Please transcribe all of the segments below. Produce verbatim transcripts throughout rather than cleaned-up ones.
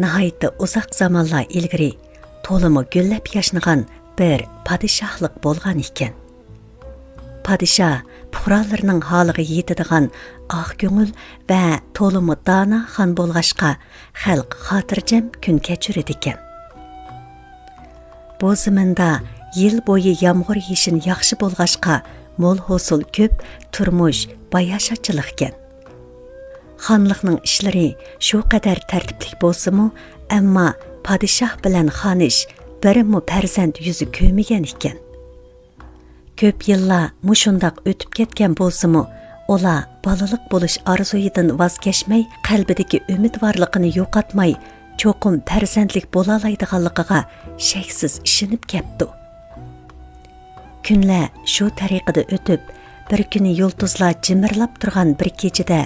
ناھايىتى ئۇزاق زامانلار ئىلگىرى تولىمۇ گۈللەپ ياشنىغان بىر پادىشاھلىق بولغان ئىكەن. پادىشاھ پۇقرالىرىنىڭ ھالىغا يېتىدىغان ئاق كۆڭۈل ۋە تولىمۇ دانا خان بولغاچقا، خەلق خاتىرجەم كۈن كەچۈرىدىكەن. بۇ زېمىندا يىل بويى يامغۇر يېشىن ياخشى بولغاچقا، مول ھوسۇل كۆپ، تۇرمۇش باياشاتچىلىقكەن. خانلىقنىڭ ئىشلىرى شۇ قەدەر تەرتىپلىك بولسىمۇ، ئەمما پادىشاھ بىلەن خانىش بىرمۇ پەرزەنت يۈزى كۆرمىگەن ئىكەن. كۆپ يىللار مۇشۇنداق ئۆتۈپ كەتكەن بولسىمۇ، ئۇلار بالىلىق بولۇش ئارزۇيىدىن ۋاز كەچمەي، قەلبىدىكى ئۈمىدۋارلىقىنى يوقاتماي، چوقۇم پەرزەنتلىك بولالايدىغانلىقىغا شەكسىز ئىشىنىپ كەپتۇ. كۈنلەر شۇ تەرىقىدە ئۆتۈپ، بىر كۈنى يۇلتۇزلار جىمىرلاپ تۇرغان بىر كېچىدە،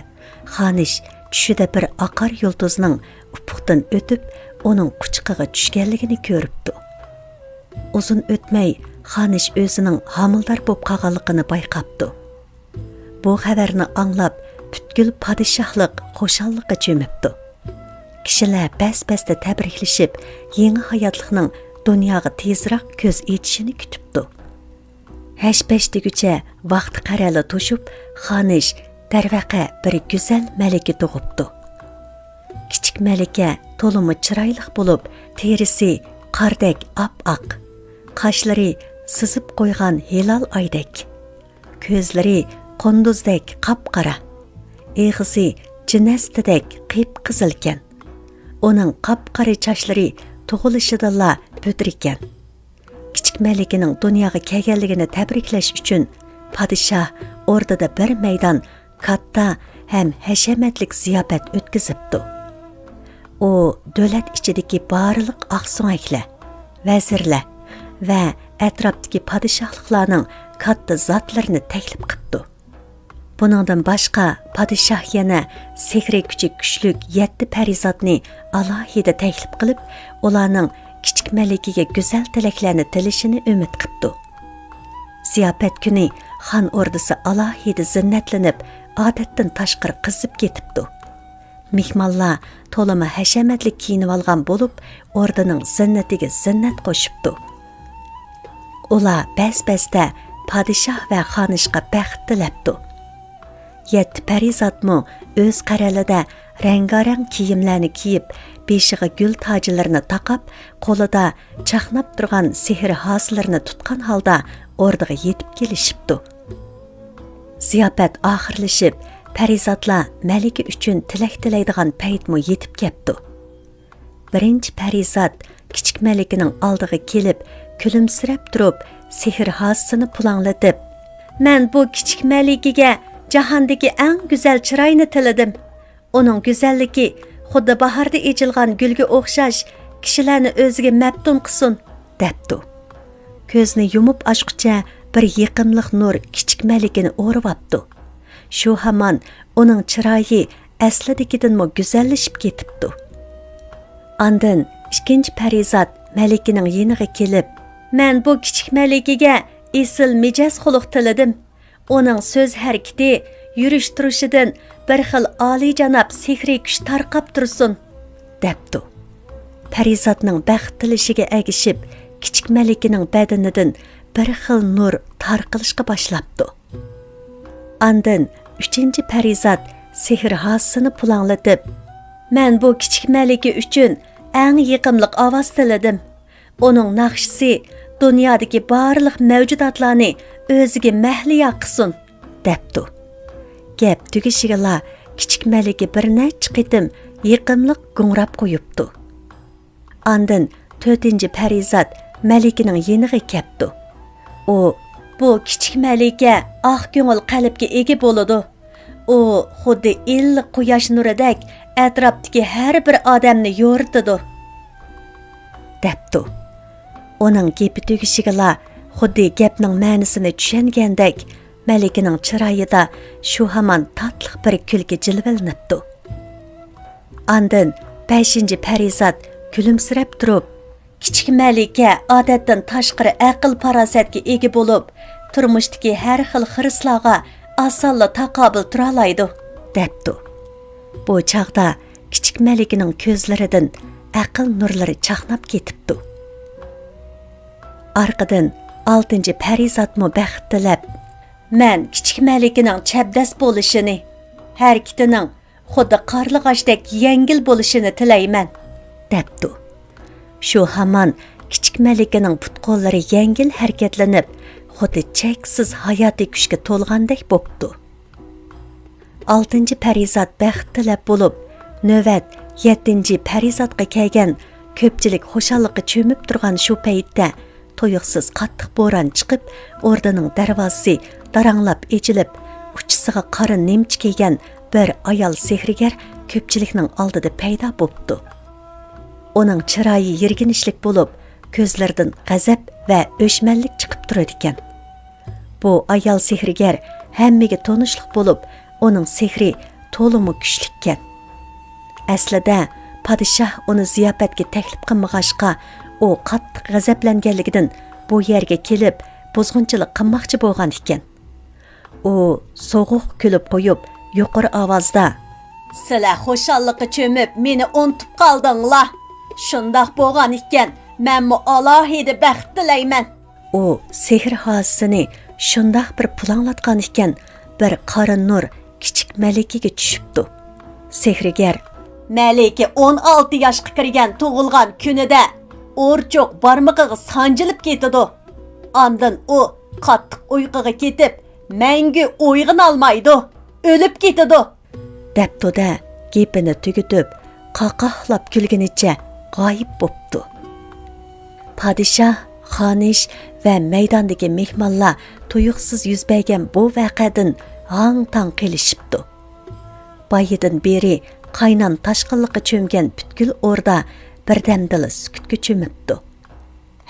خانىش چۈشىدە بىر ئاقار يۇلتۇزنىڭ ئۇپۇقتىن ئۆتۈپ، ئۇنىڭ قۇچىقىغا چۈشكەنلىكىنى كۆرۈپتۇ. ئۇزۇن ئۆتمەي، خانىش ئۆزىنىڭ ھامىلىدار بولۇپ قالغانلىقىنى بايقاپتۇ. بۇ خەۋەرنى ئاڭلاپ، پۈتكۈل پادىشاھلىق خۇشاللىققا چۆمۈپتۇ. كىشىلەر بەس-بەستە تەبرىكلىشىپ، يېڭى ھاياتلىقنىڭ دۇنياغا تېزراق كۆز ئېچىشىنى كۈتۈپتۇ. ھەش-پەش دېگۈچە ۋاقتى قەرەلى توشۇپ، خانىش دەرۋەقە بىر گۈزەل مەلىكە تۇغۇپتۇ. كىچىك مەلىكە تولىمۇ چىرايلىق بولۇپ، تېرىسى قاردەك ئاپئاق، قاشلىرى سىزىپ قويغان ھىلال ئايدەك، كۆزلىرى قۇندۇزدەك قاپقارا، ئېغىزى جىنەستىدەك قىپقىزىلكەن. ئۇنىڭ قاپقارا چاچلىرى تۇغۇلۇشىدىنلا بۈدرىكەن. كىچىك مەلىكىنىڭ دۇنياغا كەلگەنلىكىنى تەبرىكلەش ئۈچۈن، پادىشاھ ئوردىدا بىر مەيدان كاتتا ھەم ھەشەمەتلىك زىياپەت ئۆتكۈزۈپتۇ. ئۇ دۆلەت ئىچىدىكى بارلىق ئاقسۆڭەكلەر، ۋەزىرلەر ۋە ئەتراپتىكى پادىشاھلىقلارنىڭ كاتتا زاتلىرىنى تەكلىپ قىپتۇ. بۇنىڭدىن باشقا، پادىشاھ يەنە سېھرىي كۈچى كۈچلۈك يەتتە پەرىزاتنى ئالاھىدە تەكلىپ قىلىپ، ئۇلارنىڭ كىچىك مەلىكىگە گۈزەل تىلەكلەرنى تىلىشىنى ئۈمىد قىپتۇ. زىياپەت كۈنى خان ئوردىسى ئالاھىدە زىننەتلىنىپ، ئادەتتىن تاشقىرى قىزىپ كېتىپتۇ. مېھمانلار تولىمۇ ھەشەمەتلىك كىيىنىۋالغان بولۇپ، ئوردىنىڭ زىننىتىگە زىننەت قوشۇپتۇ. ئۇلار بەس-بەستە پادىشاھ ۋە خانىشقا بەخت تىلەپتۇ. يەتتە پەرىزاتمۇ ئۆز قەرەلىدە رەڭگارەڭ كىيىملەرنى كىيىپ، بېشىغا گۈل تاجلىرىنى تاقاپ، قولىدا چاقناپ تۇرغان سېھىر ھاسىلىرىنى تۇتقان ھالدا ئوردىغا يېتىپ كېلىشىپتۇ. زىياپەت ئاخىرلىشىپ، پەرىزاتلار مەلىكە ئۈچۈن تىلەك تىلەيدىغان پەيتمۇ يېتىپ كەپتۇ. بىرىنچى پەرىزات كىچىك مەلىكىنىڭ ئالدىغا كېلىپ، كۈلۈمسىرەپ تۇرۇپ، سېھىر ھاسىسىنى پۇلاڭلىتىپ، «مەن بۇ كىچىك مەلىكىگە جاھاندىكى ئەڭ گۈزەل چىراينى تىلىدىم. ئۇنىڭ گۈزەللىكى خۇددى باھاردا ئېچىلغان گۈلگە ئوخشاش، كىشىلەرنى ئۆزىگە مەپتۇن قىلسۇن» دەپتۇ. كۆزنى يۇمۇپ ئاچقۇچە بىر يېقىملىق نۇر كىچىك مەلىكىنى ئورىۋاپتۇ. شۇ ھامان ئۇنىڭ چىرايى ئەسلىدىكىدىنمۇ گۈزەللىشىپ كېتىپتۇ. ئاندىن ئىككىنچى پەرىزات مەلىكىنىڭ يېنىغا كېلىپ، «مەن بۇ كىچىك مەلىكىگە ئېسىل مىجەز خۇلق تىلىدىم. ئۇنىڭ سۆز ھەرىكىتى، يۈرۈش تۇرۇشىدىن بىر خىل ئالىيجاناب سېھرىي كۈچ تارقاپ تۇرسۇن» دەپتۇ. پەرىزاتنىڭ بەخت تىلىشىگە ئەگىشىپ، كىچىك مەلىكىنىڭ بەدىنىدىن بىر خىل نۇر تارقىلىشقا باشلاپتۇ. ئاندىن ئۈچىنچى پەرىزات سېھىر ھاسىسىنى پۇلاڭلىتىپ، «مەن بۇ كىچىك مەلىكە ئۈچۈن ئەڭ يېقىملىق ئاۋاز تىلىدىم. ئۇنىڭ ناخشىسى دۇنيادىكى بارلىق مەۋجۇداتلارنى ئۆزىگە مەھلىيا قىلسۇن» دەپتۇ. گەپ تۈگىشىگىلا كىچىك مەلىكە بىر نەچچە قېتىم يېقىملىق گۇڭراپ قويۇپتۇ. ئاندىن تۆتىنچى پەرىزات مەلىكىنىڭ يېنىغا كەپتۇ. ئۇ، «بۇ كىچىك مەلىكە ئاق كۆڭۈل قەلبكە ئىگە بولىدۇ. ئۇ خۇددى ئىللىق قۇياش نۇرىدەك ئەتراپتىكى ھەر بىر ئادەمنى يورۇتىدۇ» دەپتۇ. ئۇنىڭ گېپى تۈگىشىگىلا، خۇددى گەپنىڭ مەنىسىنى چۈشەنگەندەك، مەلىكىنىڭ چىرايىدا شۇ ھامان تاتلىق بىر كۈلكە جىلۋىلىنىپتۇ. ئاندىن بەشىنچى پەرىزات كۈلۈمسىرەپ تۇرۇپ، «كىچىك مەلىكە ئادەتتىن تاشقىرى ئەقىل-پاراسەتكە ئىگە بولۇپ، تۇرمۇشتىكى ھەر خىل خىرىسلارغا ئاسانلا تاقابىل تۇرالايدۇ» دەپتۇ. بۇ چاغدا كىچىك مەلىكىنىڭ كۆزلىرىدىن ئەقىل نۇرلىرى چاقناپ كېتىپتۇ. ئارقىدىن ئالتىنچى پەرىزاتمۇ بەخت تىلەپ، مەن كىچىك مەلىكىنىڭ چەبدەس بولۇشىنى، ھەرىكىتىنىڭ خۇددى قارلىغاچتەك يەڭگىل بولۇشىنى تىلەيمەن، دەپتۇ. شۇ ھامان كىچىك مەلىكىنىڭ پۇت-قوللىرى يەڭگىل ھەرىكەتلىنىپ، خۇددى چەكسىز ھاياتىي كۈچكە تولغاندەك بوپتۇ. ئالتىنچى پەرىزات بەخت تىلەپ بولۇپ، نۆۋەت يەتتىنچى پەرىزاتقا كەلگەن كۆپچىلىك خۇشاللىققا چۆمۈپ تۇرغان شۇ پەيتتە، تۇيۇقسىز قاتتىق بوران چىقىپ، ئوردىنىڭ دەرۋازىسى داراڭلاپ ئېچىلىپ، ئۇچىسىغا قارا نېمىچە كىيگەن بىر ئايال سېھىرگەر كۆپچىلىكنىڭ ئالدىدا پەيدا بوپتۇ. ئۇنىڭ چىرايى يىرگىنچلىك بولۇپ، كۆزلىرىدىن غەزەپ ۋە ئۆچمەنلىك چىقىپ تۇرىدىكەن. بۇ ئايال سېھىرگەر ھەممىگە تونۇشلۇق بولۇپ، ئۇنىڭ سېھرى تولىمۇ كۈچلۈككەن. ئەسلىدە، پادىشاھ ئۇنى زىياپەتكە تەكلىپ قىلمىغاچقا، ئۇ قاتتىق غەزەپلەنگەنلىكىدىن بۇ يەرگە كېلىپ، بۇزغۇنچىلىق قىلماقچى بولغان ئىكەن. ئۇ سوغۇق كۈلۈپ قويۇپ، يۇقىرى ئاۋازدا، سىلەر خۇشاللىققا چۆمۈپ، مېنى ئۇنتۇپ قالدىڭلار. شۇنداق بولغان ئىكەن، مەنمۇ ئالاھىدە بەخت تىلەيمەن. ئۇ سېھىر ھاسىسىنى شۇنداق بىر پۇلاڭلاتقان ئىكەن، بىر قارا نۇر كىچىك مەلىكىگە چۈشۈپتۇ. سېھىرگەر، مەلىكە ئون ئالتە ياشقا كىرگەن تۇغۇلغان كۈنىدە ئورچۇق بارمىقىغا سانجىلىپ كېتىدۇ. ئاندىن ئۇ قاتتىق ئۇيقۇغا كېتىپ، مەڭگۈ ئويغىنالمايدۇ، ئۆلۈپ كېتىدۇ. دەپتۇ-دە، گېپىنى تۈگىتىپ، قاقاھلاپ كۈلگىنىچە غايىب بوپتۇ. پادىشاھ، خانىش ۋە مەيداندىكى مېھمانلار تۇيۇقسىز يۈز بەرگەن بۇ ۋەقەدىن ھاڭ-تاڭ قېلىشىپتۇ. بايىدىن بېرى قاينام تاشقىنلىققا چۆمگەن پۈتكۈل ئوردا بىردەمدىلا سۈكۈتكە چۆمۈپتۇ.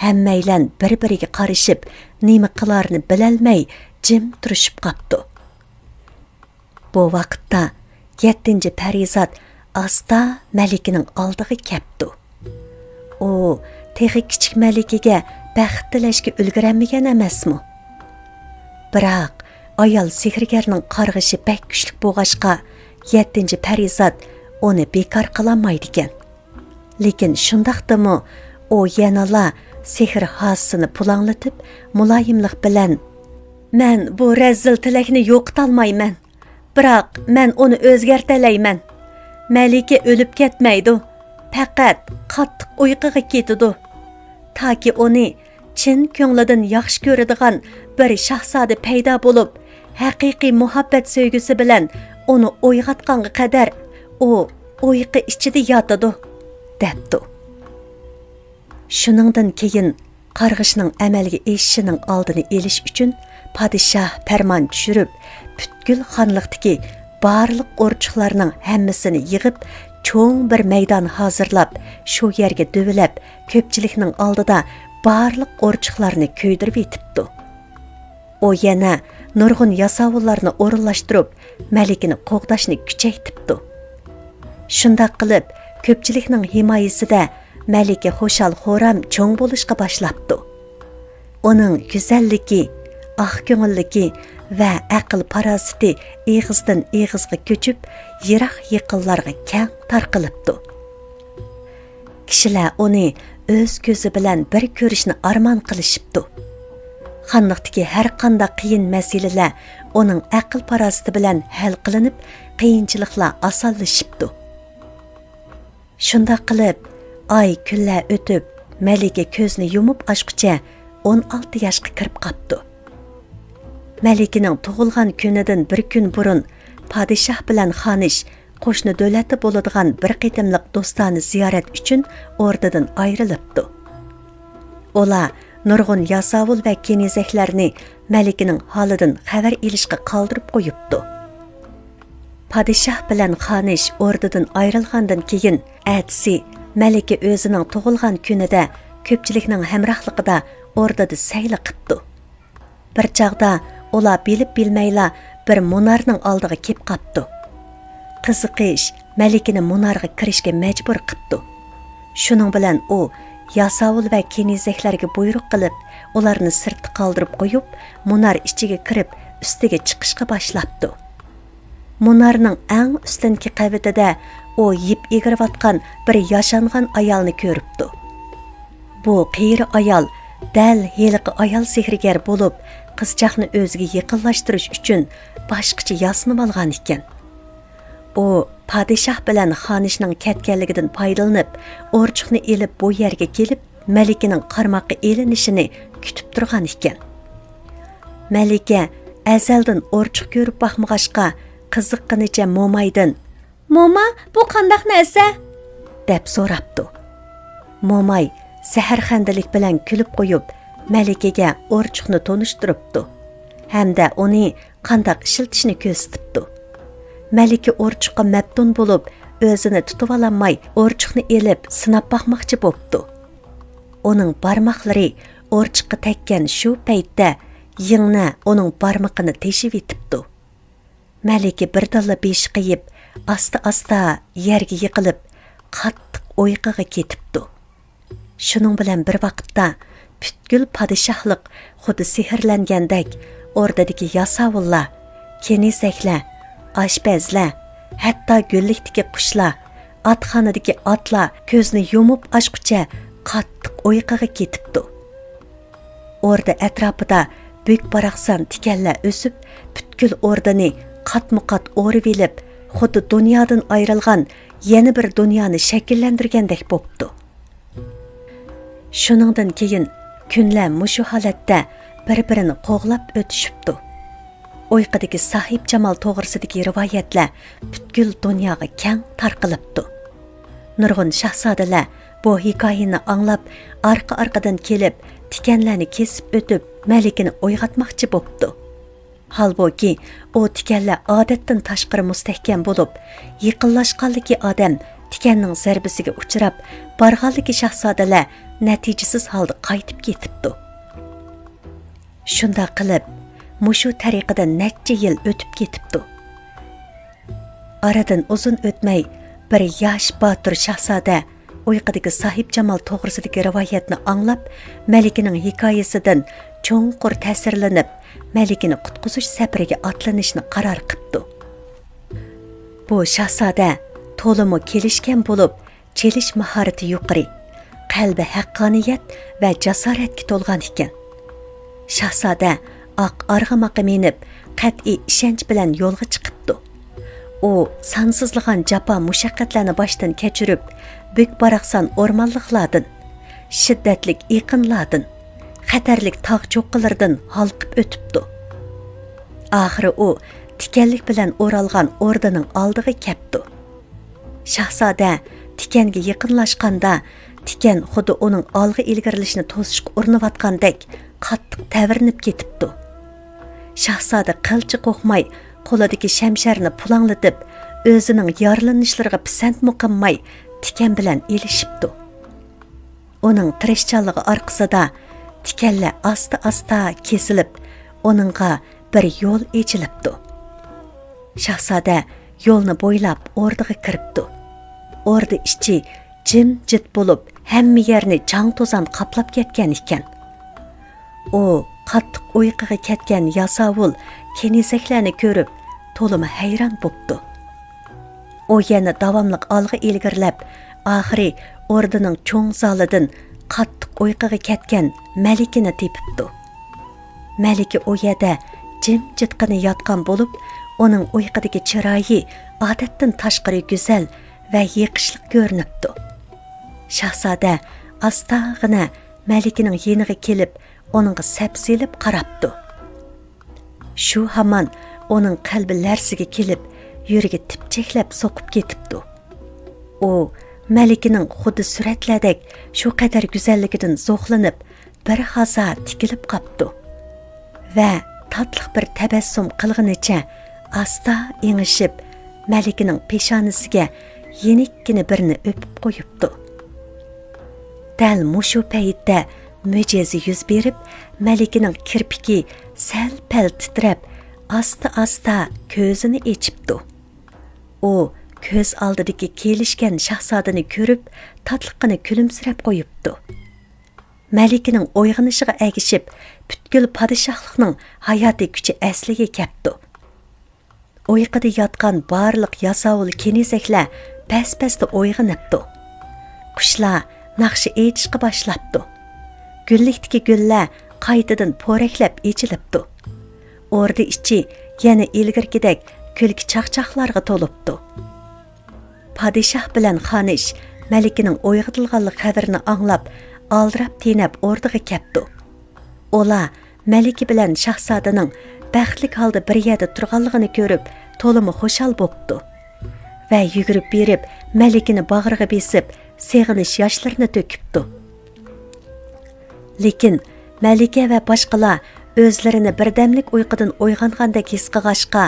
ھەممەيلەن بىر-بىرىگە قارىشىپ، نېمە قىلارىنى بىلەلمەي جىم تۇرۇشۇپ قاپتۇ. بۇ ۋاقىتتا يەتتىنچى پەرىزات ئاستا مەلىكىنىڭ ئالدىغا كەپتۇ. ئۇ تېخى كىچىك مەلىكىگە بەخت تىلەشكە ئۈلگۈرەلمىگەن ئەمەسمۇ؟ بىراق، ئايال سېھىرگەرنىڭ قارغىشى بەك كۈچلۈك بولغاچقا، يەتتىنچى پەرىزات ئۇنى بىكار قىلالمايدىكەن. لېكىن شۇنداقتىمۇ ئۇ يەنىلا سېھىر ھاسىسىنى پۇلاڭلىتىپ، مۇلايىملىق بىلەن، مەن بۇ رەزىل تىلەكنى يوقىتالمايمەن. بىراق مەن ئۇنى ئۆزگەرتەلەيمەن. مەلىكە ئۆلۈپ كەتمەيدۇ. پەقەت قاتتىق ئۇيقۇغا كېتىدۇ. تاكى ئۇنى چىن كۆڭلىدىن ياخشى كۆرىدىغان بىر شاھزادە پەيدا بولۇپ، ھەقىقىي مۇھەببەت سۆيگۈسى بىلەن ئۇنى ئويغاتقانغا قەدەر ئۇ ئۇيقۇ ئىچىدە ياتىدۇ، دەپتۇ. شۇنىڭدىن كېيىن قارغىشنىڭ ئەمەلگە ئېشىشىنىڭ ئالدىنى ئېلىش ئۈچۈن پادىشاھ پەرمان چۈشۈرۈپ، پۈتكۈل خانلىقتىكى بارلىق ئورچۇقلارنىڭ ھەممىسىنى يىغىپ، چوڭ بىر مەيدان ھازىرلاپ، شۇ يەرگە دۆۋىلەپ، كۆپچىلىكنىڭ ئالدىدا بارلىق ئورچۇقلارنى كۆيدۈرۈۋېتىپتۇ. ئۇ يەنە نۇرغۇن ياساۋۇللارنى ئورۇنلاشتۇرۇپ، مەلىكىنى قوغداشنى كۈچەيتىپتۇ. شۇنداق قىلىپ، كۆپچىلىكنىڭ ھىمايىسىدە مەلىكە خۇشال-خۇرام چوڭ بولۇشقا باشلاپتۇ. ئۇنىڭ گۈزەللىكى، ئاق كۆڭۈللۈكى ۋە ئەقىل-پاراسىتى ئېغىزدىن-ئېغىزغا كۆچۈپ، يىراق-يېقىنلارغا كەڭ تارقىلىپتۇ. كىشىلەر ئۇنى ئۆز كۆزى بىلەن بىر كۆرۈشنى ئارمان قىلىشىپتۇ. خانلىقتىكى ھەر قانداق قىيىن مەسىلىلەر ئۇنىڭ ئەقىل-پاراسىتى بىلەن ھەل قىلىنىپ، قىيىنچىلىقلار ئاسانلىشىپتۇ. شۇنداق قىلىپ، ئاي، كۈنلەر ئۆتۈپ، مەلىكە كۆزنى يۇمۇپ ئاچقۇچە ئون ئالتە ياشقا كىرىپ قاپتۇ. مەلىكىنىڭ تۇغۇلغان كۈنىدىن بىر كۈن بۇرۇن پادىشاھ بىلەن خانىش قوشنا دۆلەتتە بولىدىغان بىر قېتىملىق دوستانە زىيارەت ئۈچۈن ئوردىدىن ئايرىلىپتۇ. ئۇلار نۇرغۇن ياساۋۇل ۋە كېنىزەكلەرنى مەلىكىنىڭ ھالىدىن خەۋەر ئېلىشقا قالدۇرۇپ قويۇپتۇ. پادىشاھ بىلەن خانىش ئوردىدىن ئايرىلغاندىن كېيىن، ئەتىسى مەلىكە ئۆزىنىڭ تۇغۇلغان كۈنىدە كۆپچىلىكنىڭ ھەمراھلىقىدا ئوردىدا سەيلە قىپتۇ. بىر چاغدا ئۇلار بىلىپ بىلمەيلا بىر مۇنارنىڭ ئالدىغا كېلىپ قاپتۇ. قىزىقىش مەلىكىنى مۇنارغا كىرىشكە مەجبۇر قىپتۇ. شۇنىڭ بىلەن ئۇ ياساۋۇل ۋە كېنىزەكلەرگە بۇيرۇق قىلىپ، ئۇلارنى سىرتتا قالدۇرۇپ قويۇپ، مۇنار ئىچىگە كىرىپ، ئۈستىگە چىقىشقا باشلاپتۇ. مۇنارنىڭ ئەڭ ئۈستۈنكى قەۋىتىدە ئۇ يىپ ئېگىرىۋاتقان بىر ياشانغان ئايالنى كۆرۈپتۇ. بۇ قېرى ئايال دەل ھېلىقى ئايال سېھىرگەر بولۇپ، قىزچاقنى ئۆزىگە يېقىنلاشتۇرۇش ئۈچۈن باشقىچە ياسىنىۋالغان ئىكەن. ئۇ پادىشاھ بىلەن خانىشنىڭ كەتكەنلىكىدىن پايدىلىنىپ، ئورچۇقنى ئېلىپ بۇ يەرگە كېلىپ، مەلىكىنىڭ قارماققا ئېلىنىشىنى كۈتۈپ تۇرغان ئىكەن. مەلىكە ئەزەلدىن ئورچۇق كۆرۈپ باقمىغاچقا، قىزىققىنىچە مومايدىن، «موما، بۇ قانداق نەرسە؟» دەپ سوراپتۇ. موماي زەھەرخەندىلىك بىلەن كۈلۈپ قويۇپ، مەلىكىگە ئورچۇقنى تونۇشتۇرۇپتۇ ھەمدە ئۇنى قانداق ئىشلىتىشنى كۆرسىتىپتۇ. مەلىكە ئورچۇققا مەپتۇن بولۇپ، ئۆزىنى تۇتۇۋالالماي، ئورچۇقنى ئېلىپ سىناپ باقماقچى بوپتۇ. ئۇنىڭ بارماقلىرى ئورچۇققا تەگكەن شۇ پەيتتە يىڭنە ئۇنىڭ بارمىقىنى تېشىۋېتىپتۇ. مەلىكە بىردىنلا بېشى قېيىپ، ئاستا-ئاستا يەرگە يىقىلىپ، قاتتىق ئۇيقۇغا كېتىپتۇ. شۇنىڭ بىلەن بىر ۋاقىتتا، پۈتكۈل پادىشاھلىق خۇددى سېھىرلەنگەندەك، ئوردىدىكى ياساۋۇللار، كېنىزەكلەر، ئاشپەزلەر، ھەتتا گۈللۈكتىكى قۇشلار، ئاتخانىدىكى ئاتلار كۆزنى يۇمۇپ ئاچقۇچە قاتتىق ئۇيقۇغا كېتىپتۇ. ئوردا ئەتراپىدا بۈك-باراقسان تىكەنلەر ئۆسۈپ، پۈتكۈل ئوردىنى قاتمۇ-قات ئورىۋېلىپ، خۇددى دۇنيادىن ئايرىلغان يەنە بىر دۇنيانى شەكىللەندۈرگەندەك بوپتۇ. شۇنىڭدىن كېيىن كۈنلەر مۇشۇ ھالەتتە بىر-بىرىنى قوغلاپ ئۆتۈشۈپتۇ. ئۇيقۇدىكى ساھىبجامال توغرىسىدىكى رىۋايەتلەر پۈتكۈل دۇنياغا كەڭ تارقىلىپتۇ. نۇرغۇن شاھزادىلەر بۇ ھېكايىنى ئاڭلاپ، ئارقا-ئارقىدىن كېلىپ، تىكەنلەرنى كېسىپ ئۆتۈپ، مەلىكىنى ئويغاتماقچى بوپتۇ. ھالبۇكى، ئۇ تىكەنلەر ئادەتتىن تاشقىرى مۇستەھكەم بولۇپ، يېقىنلاشقانلىكى ئادەم تىكەننىڭ زەربىسىگە ئۇچراپ، بارغانلىكى شاھزادىلەر نەتىجىسىز ھالدا قايتىپ كېتىپتۇ. شۇنداق قىلىپ، مۇشۇ تەرىقىدە نەچچە يىل ئۆتۈپ كېتىپتۇ. ئارىدىن ئۇزۇن ئۆتمەي، بىر ياش باتۇر شاھزادە ئۇيقۇدىكى ساھىبجامال توغرىسىدىكى رىۋايەتنى ئاڭلاپ، مەلىكىنىڭ ھېكايىسىدىن چوڭقۇر تەسىرلىنىپ، مەلىكىنى قۇتقۇزۇش سەپىرىگە ئاتلىنىشنى قارار قىپتۇ. بۇ شاھزادە تولىمۇ كېلىشكەن بولۇپ، چېلىش ماھارىتى يۇقىرى، قەلبى ھەققانىيەت ۋە جاسارەتكە تولغان ئىكەن. شاھزادە ئاق ئارغىماققا مىنىپ، قەتئىي ئىشەنچ بىلەن يولغا چىقىپتۇ. ئۇ سانسىزلىغان جاپا-مۇشەققەتلەرنى باشتىن كەچۈرۈپ، بۈك-باراقسان ئورمانلىقلاردىن، شىددەتلىك ئېقىنلاردىن، خەتەرلىك تاغ چوققىلىرىدىن ھالقىپ ئۆتۈپتۇ. ئاخىرى ئۇ تىكەنلىك بىلەن ئورالغان ئوردىنىڭ ئالدىغا كەپتۇ. شاھزادە تىكەنگە يېقىنلاشقاندا، تىكەن خۇددى ئۇنىڭ ئالغا ئىلگىرىلىشىنى توسۇشقا ئۇرۇنۇۋاتقاندەك قاتتىق تەۋرىنىپ كېتىپتۇ. شاھزادە قىلچە قورقماي، قولىدىكى شەمشەرنى پۇلاڭلىتىپ، ئۆزىنىڭ يارىلىنىشلىرىغا پىسەنتمۇ قىلماي، تىكەن بىلەن ئېلىشىپتۇ. ئۇنىڭ تىرىشچانلىقى ئارقىسىدا تىكەنلەر ئاستا-ئاستا كېسىلىپ، ئۇنىڭغا بىر يول ئېچىلىپتۇ. شاھزادە يولنى بويلاپ ئوردىغا كىرىپتۇ. ئوردا ئىچى جىمجىت بولۇپ، ھەممە يەرنى چاڭ-توزان قاپلاپ كەتكەن ئىكەن. ئۇ قاتتىق ئۇيقۇغا كەتكەن ياساۋۇل كېنىزەكلەرنى كۆرۈپ، تولىمۇ ھەيران بوپتۇ. ئۇ يەنە داۋاملىق ئالغا ئىلگىرىلەپ، ئاخىرى ئوردىنىڭ چوڭ زالىدىن قاتتىق ئۇيقۇغا كەتكەن مەلىكىنى تېپىپتۇ. مەلىكە ئۇ يەردە جىمجىتقىنا ياتقان بولۇپ، ئۇنىڭ ئۇيقۇدىكى چىرايى ئادەتتىن تاشقىرى گۈزەل ۋە يېقىشلىق كۆرۈنۈپتۇ. شاھزادە ئاستاغىنا مەلىكىنىڭ يېنىغا كېلىپ، ئۇنىڭغا سەپسېلىپ قاراپتۇ. شۇ ھامان ئۇنىڭ قەلبى لەرزىگە كېلىپ، يۈرىكى تىپچەكلەپ سوقۇپ كېتىپتۇ. ئۇ مەلىكىنىڭ خۇددى سۈرەتلەردەك شۇ قەدەر گۈزەللىكىدىن زوقلىنىپ، بىر ھازا تىكىلىپ قاپتۇ ۋە تاتلىق بىر تەبەسسۇم قىلغىنىچە ئاستا ئېڭىشىپ، مەلىكىنىڭ پېشانىسىگە يېنىككىنە بىرنى ئۆپۈپ قويۇپتۇ. دەل مۇشۇ پەيتتە مۆجىزە يۈز بېرىپ، مەلىكىنىڭ كىرپىكى سەل-پەل تىترەپ، ئاستا-ئاستا كۆزىنى ئېچىپتۇ. ئۇ كۆز ئالدىدىكى كېلىشكەن شاھزادىنى كۆرۈپ، تاتلىققىنا كۈلۈمسىرەپ قويۇپتۇ. مەلىكىنىڭ ئويغىنىشىغا ئەگىشىپ، پۈتكۈل پادىشاھلىقنىڭ ھاياتىي كۈچى ئەسلىگە كەپتۇ. ئۇيقۇدا ياتقان بارلىق ياساۋۇل كېنىزەكلەر پەس-پەستە ئويغىنىپتۇ. قۇشلار ناخشا ئېيتىشقا باشلاپتۇ. گۈللۈكتىكى گۈللەر قايتىدىن پورەكلەپ ئېچىلىپتۇ. ئوردا ئىچى يەنە ئىلگىرىكىدەك كۈلكە-چاقچاقلارغا تولۇپتۇ. پادىشاھ بىلەن خانىش مەلىكىنىڭ ئويغىتىلغانلىق خەۋىرىنى ئاڭلاپ، ئالدىراپ-تېنەپ ئوردىغا كەپتۇ. ئۇلار مەلىكە بىلەن شاھزادىنىڭ بەختلىك ھالدا بىر يەردە تۇرغانلىقىنى كۆرۈپ، تولىمۇ خۇشال بوپتۇ ۋە يۈگۈرۈپ بېرىپ، مەلىكىنى باغرىغا بېسىپ، سېغىنىش ياشلىرىنى تۆكۈپتۇ. لېكىن مەلىكە ۋە باشقىلار ئۆزلىرىنى بىردەملىك ئۇيقۇدىن ئويغانغاندەك ھېس قىلغاچقا،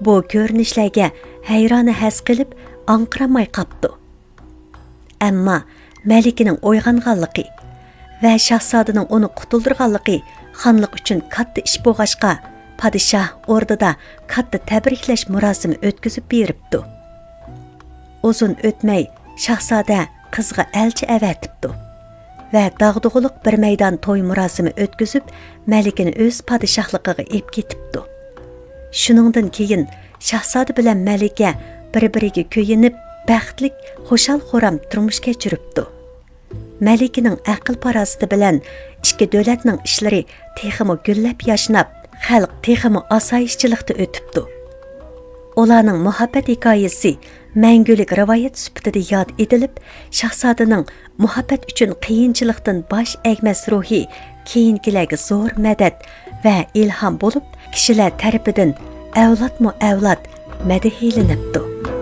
بۇ كۆرۈنۈشلەرگە ھەيرانە ھەس قىلىپ، ئاڭقىرالماي قاپتۇ. ئەمما مەلىكىنىڭ ئويغانغانلىقى ۋە شاھزادىنىڭ ئۇنى قۇتۇلدۇرغانلىقى خانلىق ئۈچۈن كاتتا ئىش بولغاچقا، پادىشاھ ئوردىدا كاتتا تەبرىكلەش مۇراسىمى ئۆتكۈزۈپ بېرىپتۇ. ئۇزۇن ئۆتمەي، شاھزادە قىزغا ئەلچى ئەۋەتىپتۇ ۋە داغدۇغىلىق بىر مەيدان توي مۇراسىمى ئۆتكۈزۈپ، مەلىكىنى ئۆز پادىشاھلىقىغا ئېلىپ كېتىپتۇ. شۇنىڭدىن كېيىن شاھزادە بىلەن مەلىكە بىر-بىرىگە كۆيۈنۈپ، بەختلىك، خۇشال-خۇرام تۇرمۇش كەچۈرۈپتۇ. مەلىكىنىڭ ئەقىل-پاراسىتى بىلەن ئىككى دۆلەتنىڭ ئىشلىرى تېخىمۇ گۈللەپ ياشناپ، خەلق تېخىمۇ ئاسايىشچىلىقتا ئۆتۈپتۇ. ئۇلارنىڭ مۇھەببەت ھېكايىسى مەڭگۈلۈك رىۋايەت سۈپىتىدە ياد ئېتىلىپ، شاھزادىنىڭ مۇھەببەت ئۈچۈن قىيىنچىلىقتىن باش ئەگمەس روھى كېيىنكىلەرگە زور مەدەت ۋە ئىلھام بولۇپ، كىشىلەر تەرىپىدىن ئەۋلادمۇ ئەۋلاد مەدھىيلىنىپتۇ.